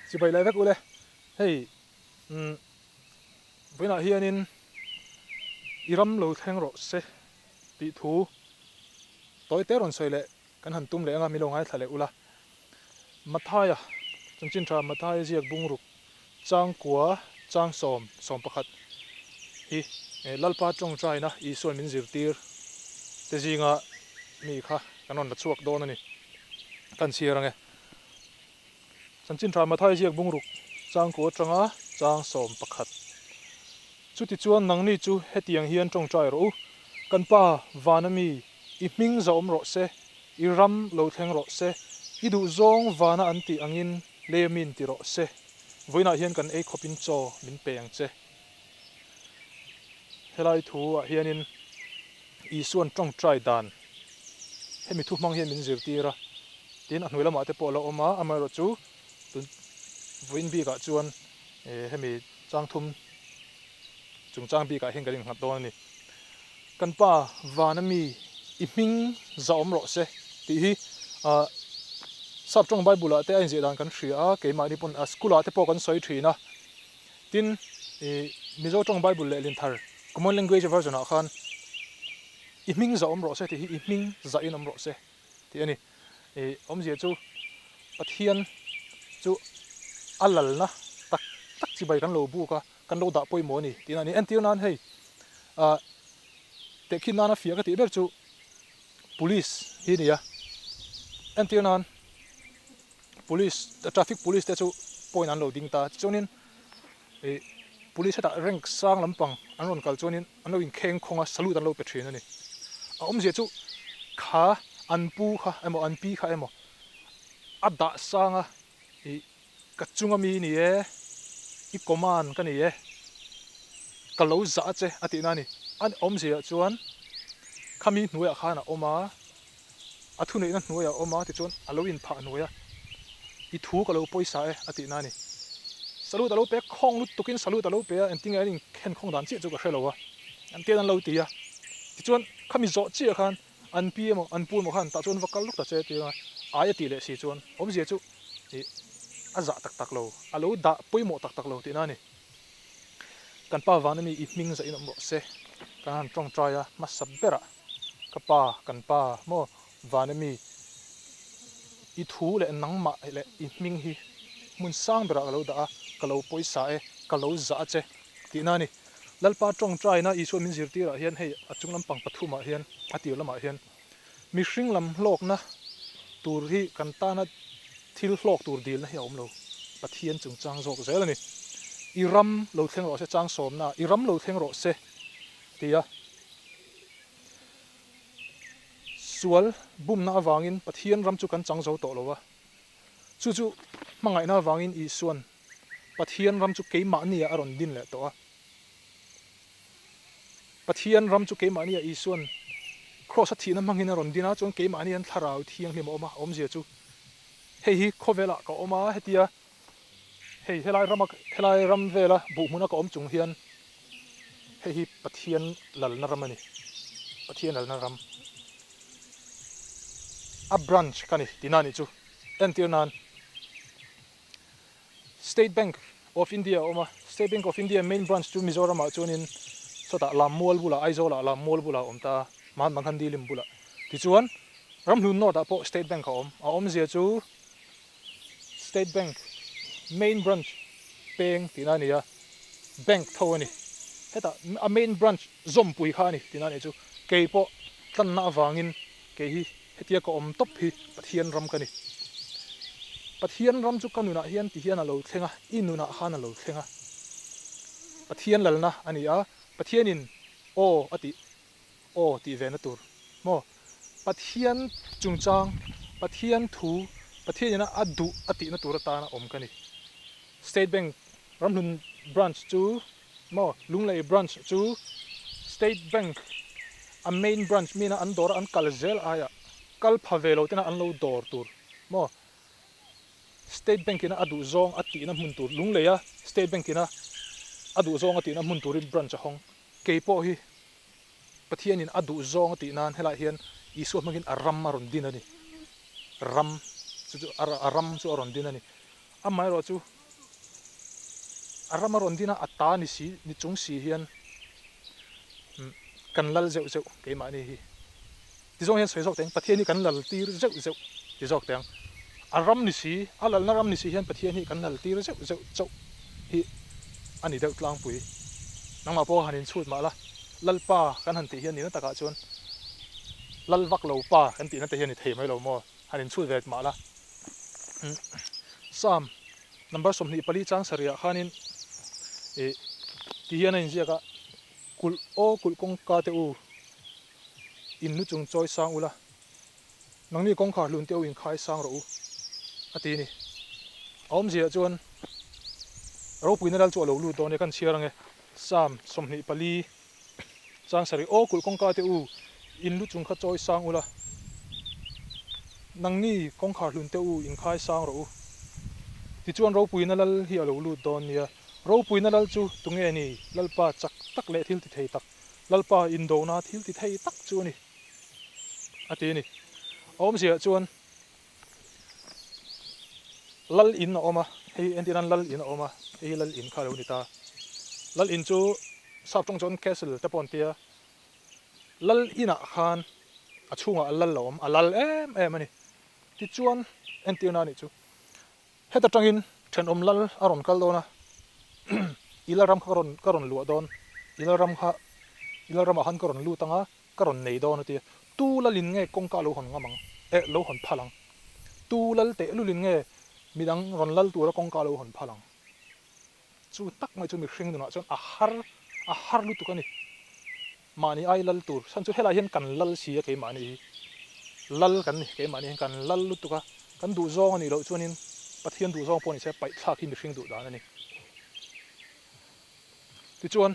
Chibai leh vek ule. Hei umm vawiinah hianin i ram lo thleng rawh se tih thu tawi te rawn sawi leh kan han tum leh anga min lo ngaithla leh ula. Mathaia chanchin tha Mathaia ziak bungruk changkua chang sawm 11 hi Lalpa tawngtaina Isuan min zirtir te zinga mi kha kan rawn la chhuak dawn a ni. Kan chhiar ange. Chanchin tha Mathai ziak bungruk changkua atanga chang 11. Chutichuan nangni chu hetiang hian tawngtai rawh u, Kan Pa vana mi i hming zahawm rawh se, i ram lo thleng rawh se, i duhzawng vana an tih angin lei min ti rawh se, vawiinah hian kan ei khawpin chaw min pe ang che. Helai thu ah hianin Isuan tawngtai dan hemi thu hmang hian min zirtir a, tin a hnuai lamah te pawh a la awm a, amaherawhchu tun vawiin bikah chuan hemi changthum chungchang bikah hian kan innghat dawn a ni. Kan Pa vana mi i hming zahawm rawh se tih hi Sap tawng Bible ah te a inziah dan kan hria a, keimahni pawn a school ah te pawh kan sawi thin a. Tin, i Mizo tawng Bible leh Linthar Common Language Version ah khan i hming zahawm rawh se tih hi i hming zahin awm rawh se tih a ni. I awmzia chu Pathian chu a lalna tak tak chibai kan lo buk a, kan lo dah pawimawh a ni tih na a ni. Entir nan hei ah tehkhin nana fiah ka tih ber chu police hi a ni a, entir nan police traffic police te chu point an lo ding ta chuanin ih police hetah rank sang lampang an rawn kal chuanin an lo inkheng khawng a salute an lo pe thin a ni. A awmzia chu kha an pu kha emaw an pi kha emaw a dah sang a ih Ka chunga mi ni e, i command ka ni e, ka lo zah a che a tihna a ni. A awmziah chuan khami hnuaiah khan a awm a, a thuneihna hnuaiah a awm a tichuan a lo inphah hnuai a, i thu ka lo pawisa e a tihna a ni. Salute a lo pe khawng lutukin salute a lo pe a, engtinge an inkhen khawng dan chiah chu ka hre lo a, an tian an lo ti a. Tichuan khami zawh chiah khan An pi emaw, an pu emaw khan tah chuan va kal lawk ta che tia ai a tih leh si chuan awmzia chu ih a zah tak tak lo, a lo dah pawimawh tak tak lo tihna a ni. Kan pa vana mi i hming zah in awm rawh se, kan han tawngtai a hmasa berah ka pa, kan pa maw vana mi i thu leh nangmah leh i hming hi hmun sang berah ka lo dah a, ka lo pawisa e, ka lo zah a che tihna a ni. Lalpa tawngtaina Isua min zirtirah hian hei a chung lampang pathumah hian a tir lamah hian mihring lam hlawkna tur hi kan tana thil hlawk tur dilna hi a awm lo. Pathian chungchang zawk zel a ni. I ram lo thleng rawh se chang sawmna i ram lo thleng rawh se ti a. Sual bumna avangin Pathian ram chu kan chang zo tawh lo va. Chu chu hmangaihna avangin Isuan Pathian ram chu keimahniah a rawn din leh tawh a. Pathian ram chu keimahniah Isuan Kraws a thihna hmangin a rawn din a, chuan keimahni an thlarau thianghlim a awm a, a awmzia chu hei hi khawvelah ka awm a, hetia hei helai rama helai ram vela buhhmuna ka awm chung hian hei hi Pathian lalna ram a ni, Pathian lalna ram a branch ka ni tihna a nih chu entir nan. State Bank of India a awm a, State Bank of India main branch chu Mizoram ah chuanin sawtah Lammual bulah Aizawl ah Lammual bulah a awm ta a, Mahatma Gandhi lim bulah. Tichuan Ramhlun North ah pawh State Bank a awm, a awmzia chu State Bank main branch peng tihna a ni a, bank tho a ni. Hetah a main branch zawmpui kha a ni tihna a nih chu. Kei pawh tlanna avangin kei hi Hetia ka awm tawp hi Pathian ram ka ni. Pathian ram chu ka nunah hian ti hian a lo thleng a, i nunah khan a lo thleng a. Pathian lalna a ni a, Pathianin aw a tih, aw tih ve na tur maw? Pathian chungchang, Pathian thu, Pathianina a duh a tihna tur atana awm ka ni. State Bank Ramhlun Branch chu maw Lunglei Branch chu State Bank a main branch mina an dawr a an kal zel aia kal pha ve lo tena an lo dawr tur maw State Bank ina a duh zawng a tihna hmun tur Lungleia State Bank ina a duh zawng a tihna hmun turin branch a hawng kei pawh hi Pathianin a duh zawng a tih nan helaiah hian Isua hmangin a ram a rawn din a ni ram chu chu a ram chu a rawn din a ni amaherawhchu. A ram a rawn din a, a ta ni si, ni chung si hian kan lal zeuh zeuh keimahni hi. Ti zawng hian sawi zawk teh ang, Pathian hi kan lal tir zeuh zeuh ti zawk teh ang. A ram ni si, a lalna ram ni si hian Pathian hi kan lal tir zeuh zeuh chauh hi a ni deuh tlangpui. Nangmah pawh han inchhut mah la, Lalpa kan han tih hian nihna takah chuan Lal vak lo pa kan tihna te hian ni thei mai lo maw? Han inchhut ve mah la. Psalm number 24 chang sarihah khanin ih ti hian a inziak a, Kulh aw kulh kawngka te u, in lu chung chawi sang ula, nangni kawngkhar hlun te u inkhai sang rawh u, a ti a ni. A awmziah chuan ropuina lal chu a lo lut dawn e, kan chhiar ange. Psalm 24 chang sarih, Aw kulh kawngka te u, in lu chung kha chawi sang ula, nangni kawngkhar hlun te u inkhai sang rawh u. Tichuan ropuina lal hi a lo lut dawn nia. Ropuina lal chu tunge ni? Lalpa chak tak leh thil ti thei tak, Lalpa indona thil ti thei tak chu a ni, a ti a ni. A awmziah chuan Lal in a awm a, hei entir nan Lal in a awm a, hei hi Lal in kha a lo ni ta. Lal in chu sap tawng chuan castle te pawh an ti a, Lal inah khan a chhungah Lal a awm, a lal em em a ni. Tichuan entirna a nih chu. Heta tangin thenawm lal a rawn kal dawn a, i lalram kha ka rawn ka rawn luah dawn, i lalram kha i lalramah khan ka rawn lut ang a, ka rawn nei dawn a ti a. Tu lalin nge kawngka lo hawn ngam ang? Eh, lo hawn phal ang. Tu lal tehlulin nge midang rawn lal tura kawngka lo hawn phal ang? Chu tak mai chu mihring nunah chuan a har a har lutuk a ni. Mahni ai lal tur chhan chu helai hian kan lal si a keimahni hi lal kan ni keimahni hian kan lal lutuk a kan duh zawng a nih loh chuanin Pathian duh zawng pawh ni se paihthlak hi mihring duh dan a ni. Tichuan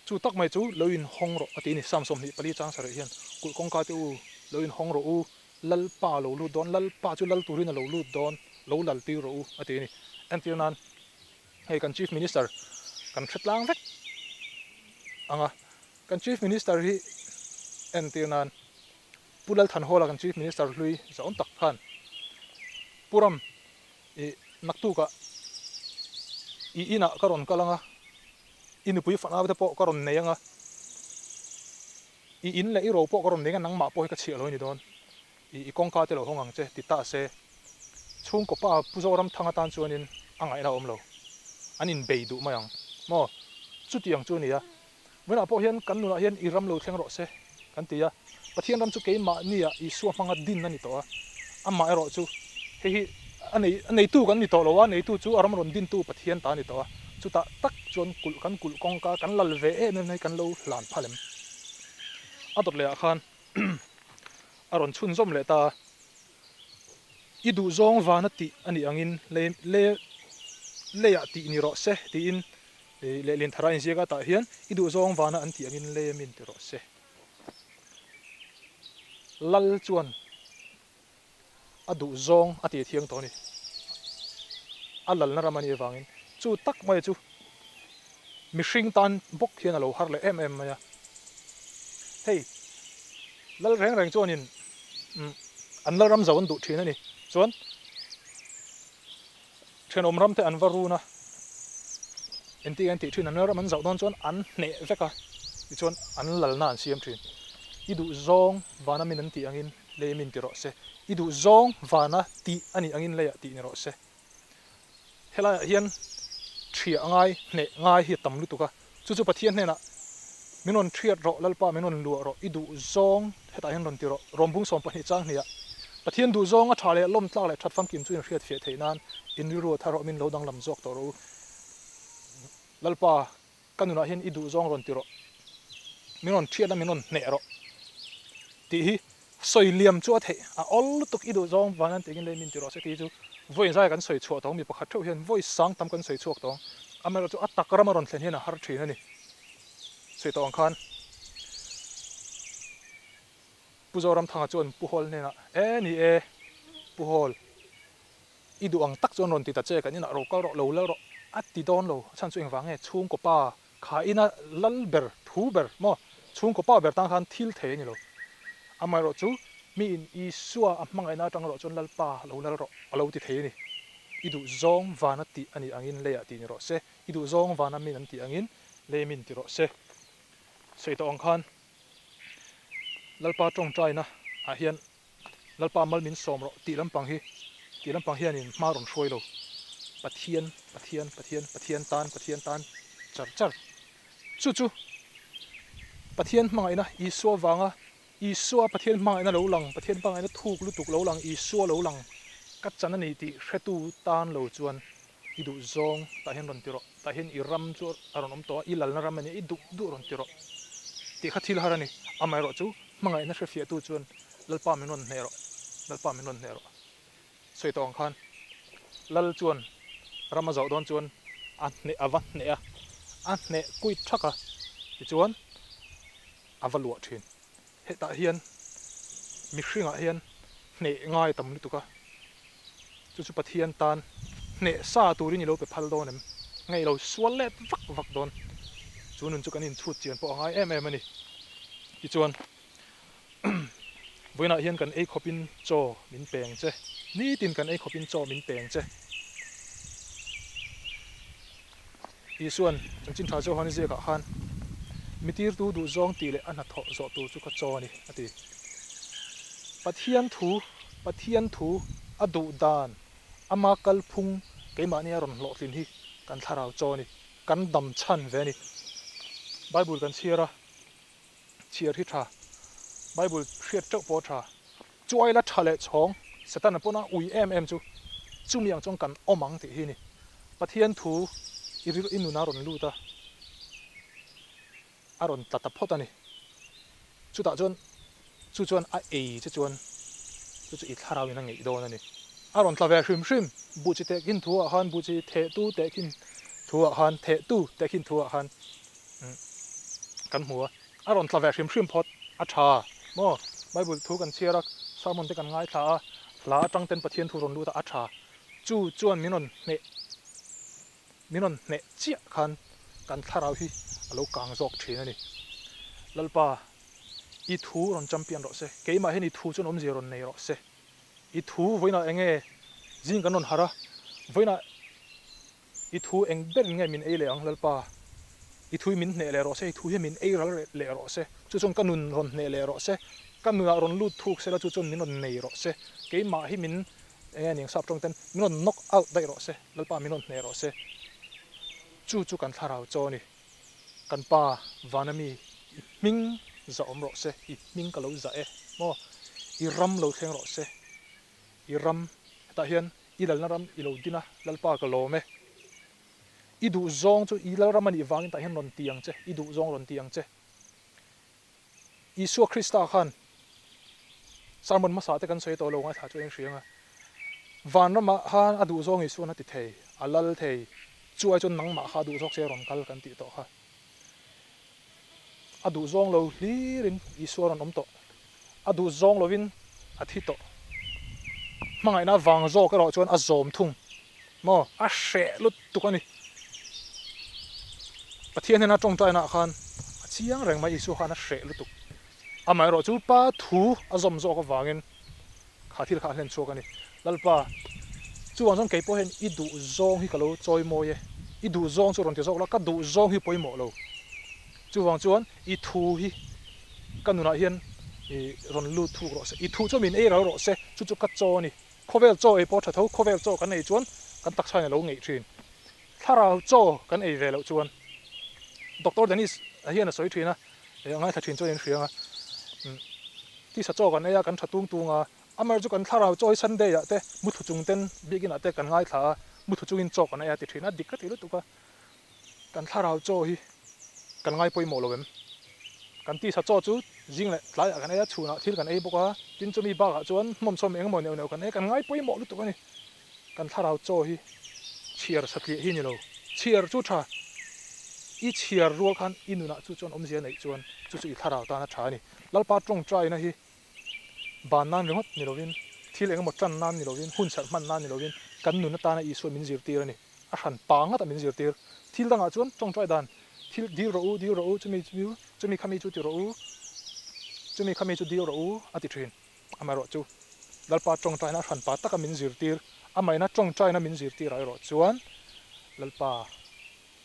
chu tak mai chu lo inhawng rawh a ti a ni Psalm 24 chang sarih hian kulh kawngka te u lo inhawng rawh u Lalpa a lo lut dawn Lalpa chu lal turin a lo lut dawn lo lal tir rawh u a ti a ni. Entir nan Hei kan Chief Minister kan hre tlang vek ang a, kan Chief Minister hi entir nan Pu Lalthanhawla kan Chief Minister hlui zahawm tak khan Pu Ram i naktukah i inah ka rawn kal ang a, i nupui fanau te pawh ka rawn nei ang a, i in leh i ro pawh ka rawn nei ang a, nangmah pawh hi ka chhiah lo a ni dawn. I kawngka te lo hawng ang che ti ta se, chhungkaw pa Pu Zoramthanga tan chuanin a ngaihna a awm lo. An inbei duh mai ang maw? Chuti ang chu a ni a. Vawiinah pawh hian kan nunah hian i ram lo thleng rawh se kan ti a. Pathian ram chu keimahnia Isua hmanga din a ni tawh a. Amah erawh chu hei hi a nei a neitu kan ni tawh lo a, neitu chu a ram rawn dintu Pathian ta a ni tawh a. Chutah tak chuan kulh kan kulh kawngka kan lal ve em em hi kan lo hlan phal em? A dawt lehah khan. A rawn chhunzawm leh ta a, I duhzawng vana tih a nih angin lei lei leiah tih ni rawh se tiin lehlin thara inziak a tah hian I duhzawng vana an tih angin lei amin ti rawh se. Lal chuan a duhzawng a tih thiang tawh a ni. A lalna ram a nih avangin chu tak mai chu mihring tan bawk hian a lo har leh em em mai a. Hei, lal reng reng chuanin an lal ram zo an duh thin a ni. Chuan thenawm ram te an va run a, engtik an tih thin an lal ram an zauh dawn chuan an hneh vek a, tichuan an lalna an siam thin. I duhzawng vana min an tih angin Lei min ti rawh se. I duh zawng vana tih a nih angin leiah tih ni rawh se. Helaiah hian thiah ngai, hneh ngai hi a tam lutuk a. Chu chu Pathian hnenah min rawn thiat rawh, Lalpa min rawn luah rawh, i duh zawng hetah hian rawn ti rawh. Rawmbung 12 chang hniah Pathian duh zawng a tha leh lawm tlak leh that famkim chu inhriat fiah theih nan in rilru a thar rawh, min lo danglam zawk tawh rawh u. Lalpa Ka nunah hian i duh zawng rawn ti rawh, min rawn thiat a, min rawn hneh rawh tih hi sawi liam chu a theih. A awl lutuk i duh zawng vang hian tingin lei min ti rawh se tih hi chu vawi zai kan sawi chhuah tawng mi pakhat theuh hian vawi sang tam kan sawi chhuak tawng. Amaherawhchu a tak rama rawn thlen hian a har thin a ni. Sawi tawh ang khan Pu Zoramthanga chuan Pu Hall hnenah, E ni e, Pu Hall, I duh ang tak chuan rawn ti ta che, kan inah ro kal rawh, lo lal rawh a ti dawn lo. A chhan chu engvang nge? Chhungkaw pa kha ina lal ber, thu ber maw? Chhungkaw pa ber tan khan thil thei a ni lo. Amaherawh chu mi in Isua a hmangaihna atang erawh chuan Lalpa lo lal rawh a lo ti thei a ni. I duh zawng vana tih a nih angin leiah tih ni rawh se, i duh zawng vana min an tih angin lei min ti rawh se. Sawi tawh ang khan Lalpa tawngtaina ah hian Lalpa mal min sawm rawh tih lampang hi tih lampang hianin hma rawn hruai lo. Pathian, Pathian, Pathian, Pathian tan, Pathian tan char char. Chu chu Pathian hmangaihna Isua vanga Isua Pathian hmangaihna lo lang, Pathian hmangaihna thuk lutuk lo lang, Isua lo lang ka chan a ni tih hretu tan lo chuan i duh zawng tah hian rawn ti rawh, tah hian i ram chu a rawn awm tawh a, i lalna ram a nia, i duh duh rawn ti rawh tih kha thil har a ni. Amaherawhchu hmangaihna hrefiahtu chuan Lalpa min rawn hneh rawh, Lalpa min rawn hneh rawh. Sawi tawh ang khan Lal chuan ram a zauh dawn chuan a hneh a va hneh a, a hneh kuit thak a, tichuan a va luah thin. Hetah hian mihringah hian hneh ngai tam lutuk a, chu chu Pathian tan hneh sa turin i lo pe phal dawn em? Nge i lo sual let vak vak dawn? Chu nun chu kan inchhut chian pawh a ngai em em a ni. Tichuan Vawiinah hian kan ei khawpin chaw min peng che, nitin kan ei khawpin chaw min peng che. Isuan chanchin tha Johani ziakah khan, Mi tirtu duhzawng tih leh a hnathawh zawh tur chu ka chaw a ni, a ti. Pathian thu, Pathian thu a duh dan, ama kalphung keimahni a rawn hlawhtlin hi kan thlarau chaw a ni, kan dam chhan ve a ni. Bible kan chhiar a. Chhiar hi tha. Bible hriat teuh pawh tha. Chuai la tha leh chhawng Setana pawna ui em em chu chumi ang chuan kan awm ang tih hi ni. Pathian thu i rilru i nuna rawn lut a, a rawn tla ta phawt a ni. Chutah chuan chu chuan a ei che chuan chu chu i thlarau in a ngeih dawn a ni. A rawn tla ve hrim hrim. Buh chi tehkhin thu ah khan buh chi thehtu tehkhin thu ah khan thehtu tehkhin thu ah khan Kan hmu a, a rawn tla ve hrim hrim phawt a tha maw? Bible thu kan chhiar a, sermon te kan ngaithla a, hla atang ten Pathian thu rawn lut a, a tha. Chu chuan min rawn hneh, min rawn hneh chiah khan kan thlarau hi a lo kang zawk thin a ni. Lalpa, i thu rawn champion rawh se, keimah hian i thu chuan awmzia rawn nei rawh se. I thu vawiinah eng nge zing kan rawn harh a, vawiinah I thu eng ber nge min ei leh ang Lalpa? I thu hi min hneh leh rawh se, i thu hi min ei ral leh rawh se, chu chuan ka nun rawn hneh leh rawh se, ka nunah rawn lut thuk se la chu chuan min rawn nei rawh se, keimah hi min eng nge ning sap tawng ten min rawn knock out daih rawh se, Lalpa min rawn hneh rawh se. Chu chu kan thlarau chaw a ni. Kan Pa vana mi i hming zah awm rawh se, i hming ka lo zah e maw, i ram lo thleng rawh se, I ram, hetah hian i lalna ram i lo din a, Lalpa ka lawm e. I duhzawng chu i lalram a nih vangin tah hian rawn ti ang che, i duhzawng rawn ti ang che. Isua Krista khan sermon hmasa te kan sawi tawh lo ngaithla chu a inhriang a, vanramah khan a duhzawng Isuan a ti thei, a lal thei, chu ai chuan nangmah kha a duhzawk che rawn kal kan tih tawh kha. A duhzawng lo hlirin Isua rawn awm tawh. A duhzawng lovin a thi tawh. Hmangaihna vang zawk erawh chuan a zawm thung maw? A hreh lutuk a ni. Pathian hian a tawngtainaah khan a chiang reng mai Isua khan a hreh lutuk. Amaherawh chu Pa thu a zawm zawk avangin kha thil kha a hlen chhuak a ni. Lalpa, chuvang chuan kei pawh hian i duhzawng hi ka lo chawi mawi e. I duhzawng chu rawn ti zawk la, ka duhzawng hi pawimawh lo. Chuvang chuan i thu hi ka nunah hian i rawn lut thuk rawh se. I thu chu min ei ral rawh se, chu chu ka chaw a ni. Khawvel chaw ei pawh a tha tho, khawvel chaw kan ei chuan kan taksa in a lo ngeih thin. Thlarau chaw kan ei ve loh chuan Doctor Dennis a hian a sawi thin a, a ngaithla thin chuan in hria ang a, tisa chaw kan ei a, kan tha tung tung a, amaherawhchu chu kan thlarau chaw hi Sunday ah te muthu chung ten biakin ah te kan ngaithla a, muthu chungin chaw kan ei a ti thin a, dik ka ti lutuk a, kan thlarau chaw hi kan ngai pawimawh lo em? Kan tisa chaw chu zing leh tlaiah kan ei a, chhunah thil kan ei bawk a, tin chumi bakah chuan hmawmsawm engemaw neuh neuh kan ei, kan ngai pawimawh lutuk a ni. Kan thlarau chaw hi chhiar satliah hi ni lo. Chhiar chu tha. I chhiar rual khan i nunah chu chuan awmzia neih chuan chu chu i thlarau tan a tha a ni. Lalpa tawngtaina hi ban nan ringawt ni lovin, thil engemaw tan nan ni lovin, hun serh hman nan ni lovin kan nun atana Isua min zirtir a ni. A hran pa ngata min zirtir. Thil dangah chuan tawngtai dan thil dil rawh u, dil rawh u, chumi chumi chumi khami chu ti rawh u, chumi khami chu dil rawh u a ti thin. Amaherawhchu. Lalpa tawngtaina a hranpa taka min zirtir, amaina tawngtaina min zirtirah erawh chuan Lalpa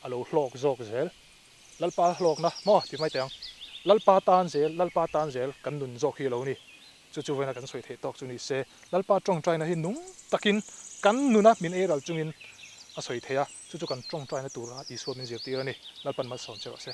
a lo hlawk zawk zel. Lalpa hlawkna maw ti mai teh ang. Lalpa tan zel, Lalpa tan zel kan nun zawk hi a lo ni. Chu chu vawiina kan sawi theih tawk chu ni se, Lalpa tawngtaina hi nung takin kan nuna min eiral chungin a sawi thei a, chu chu kan tawngtaina tura Isua min zirtir a ni. Lalpan malsawm che rawh se.